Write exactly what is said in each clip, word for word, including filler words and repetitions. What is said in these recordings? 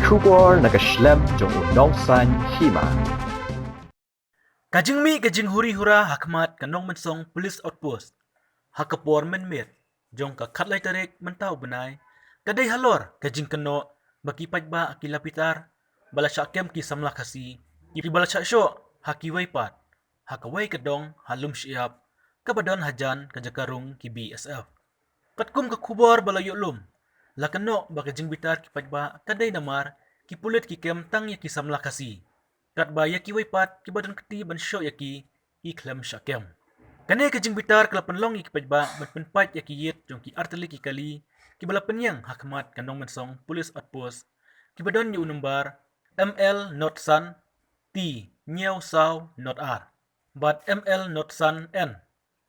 Khubor na ka shlem jong u Nongsaiñ Hima. Ka jingmih ka jinghuri hura ha khmat ka Nongmensong Police Outpost ha ka por mynmiet jong ka khatlai tarik mynta u bnai, ka dei halor ka jingkynnoh ba ki paidbah ki la bitar ba la shah kem ki samla Khasi kiba la shah shoh ha kiwei pat ha kawei ka dong ha Lumshyiap kaba don hajan ka jaka rung ki B S F. Katkum ka khubor ba la ïoh lum, la kynnoh ba ka jingbitar ki paidbah ka dei namar ki pulit ki kem tang ïa ki samla Khasi, katba ïa kiwei pat kiba don kti ban shoh ïa ki, ki khlem shah kem. Kane ka jingbitar ka la pynlong ïa ki paidbah ban pynpait ïa ki ïit jong ki artylli ki kali kiba la pynïeng ha khmat ka Nongmensong Police Outpost, kiba don ïa u nombar M L not san T hynñiew saw not ar bad M L not san N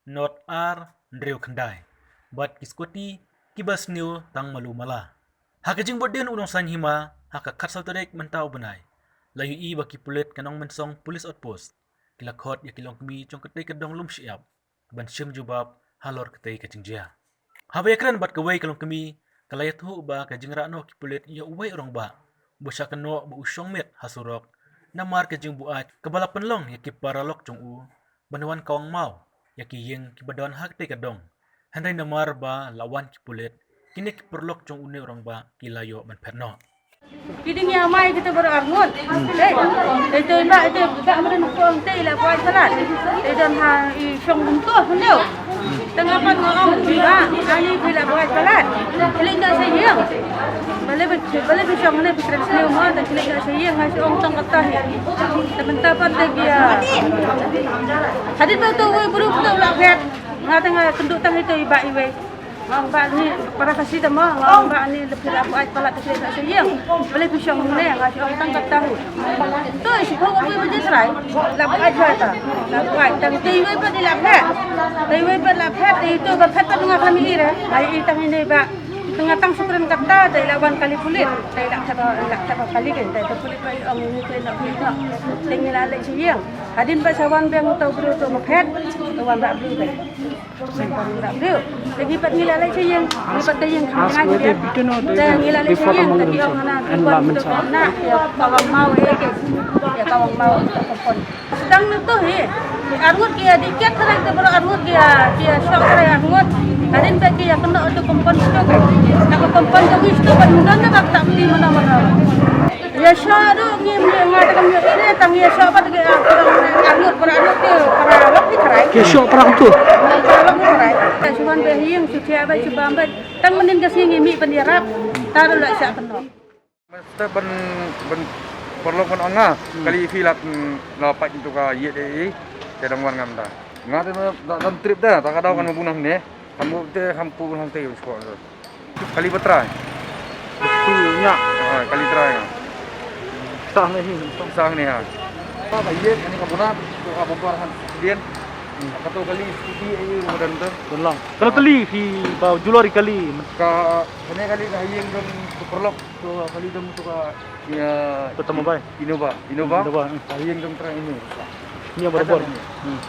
not ar hynriew khyndai bad ki skuti kiba sniew tang malu mala. Ha ka jingbud dien u Nongsaiñ Hima ha ka khatsaw tarik mynta u bnai, la ïohi ba ki pulit ka Nongmensong Police Outpost ki la khot ïa ki longkmie jong katei ka dong Lumshyiap ban shim jubab halor katei ka jingjia. Haba ïakren bad kawei ka longkmie, ka la ïathuh ba ka jingrah noh ki pulit ïa uwei u rangbah ba shah kynnoh ba u shong miet ha surok namar ka jingbuaid kaba la pynlong ïa ki paralok jong u ban wan kawang maw ïa ki ïing kiba don ha katei ka dong. Hynrei namar ba la wan ki pulit, kine ki paralok jong une u rangbah ki la ïoh ban phet noh. Ki ding ïa mai kita baroh arngut. Dei, dei to ba, dei ba mren ko ang te la buaid palat. Dei don ha i shong bun to hynñiew. Tang apa nga ong, dei ba ani phi la buaid palat. Klik na sa ïing. Balei ba, balei ba shong ne phi kren sniew mo, tang klik na sa ïing, nga sa ong tang kata hi. Te mynta pat te ki ïa. Hadien ba to wei bru to la phet. Nga tang nga kynduh tang ito i ba iwei. Nga ong ba ni para Khasi da mo, nga ong ba ni le phi la buaid palat te klik na sa ïing. Balei phi shong ne, nga sa ong tang kata hi. To i shu ko ko ba jisrai. La buaid palat. La buaid tang te iwei pat i la phet. Te iwei pat la phet, te ito ba phet pat nga kami ire. Ai i tang ine ba. Tang tang sukren kata, te i la wan kali pulit. Te i la kata, i la kata kali kan, te pulit ba i ong ni te na pulit na. Te ngi la leit sha ïing. Hadien ba sa wan biang to bru to ba phet. To wan ba bru ba. Lagi pat ngi la leit sha ïing, ngi pat ka ïing kham jngai. Te ngi la leit sha ïing, te ki ong hana ki wan to na ïa ka wang maw ïa ki, ïa ka wang maw ka kompon. Sdang na to hi. Arngut ki ïa dikit trai te baroh arngut ki ïa, ki ïa shok trai arngut. Hadien ba ki ïa kynnoh to kompon stok. Na ka kompon to ki stok ban mudan na ka tak ti mana mana. Ïa shoh ruh ngim ïa nga te kam ïa ire tang ïa shoh pat ki, ah, arngut para arngut ki para lok ki trai. Ïa shoh para kumtu. Para lok ki trai. Te shu wan ba ïing shu thiah ba shu bam ba tang mynnin ka sngi ngi mih ban ïarap. Ta ruh la shah kynnoh. Masta ban, ban paralok ban ong nga. Hmm. Kali phi la, mm, la pait tu ka ïeit ei ei. Te dang wan ngam da. Nga te na da dam trip da ta ka daw kan ma bunang ne. Kham te kham pu hang te u squad. Kali ba trai. Kali nya. Ah, kali trai nga. Sah ne hi. Sah ne ha. Ba ba ye ani ka bona to ka ba par han dien. Ka to kali siti ai u dan to. Don lang. Kala kali phi ba julor kali. Ka kane kali ka yeng dong to paralok to kali dong to ka Ya, Pertama bai. Innova, Innova. Innova, hmm. Ka yeng dong trai ini. Ni apa bor? Hmm.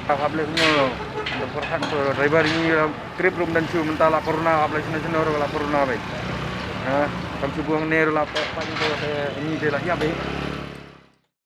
Ka hap leh nyo. Dong perhak tu driver ini, trip rum dan shu mynta la corona, hap leh sini sini la corona bai. Ha, kam shu buang ne la pa ni tu ini de la ya bai.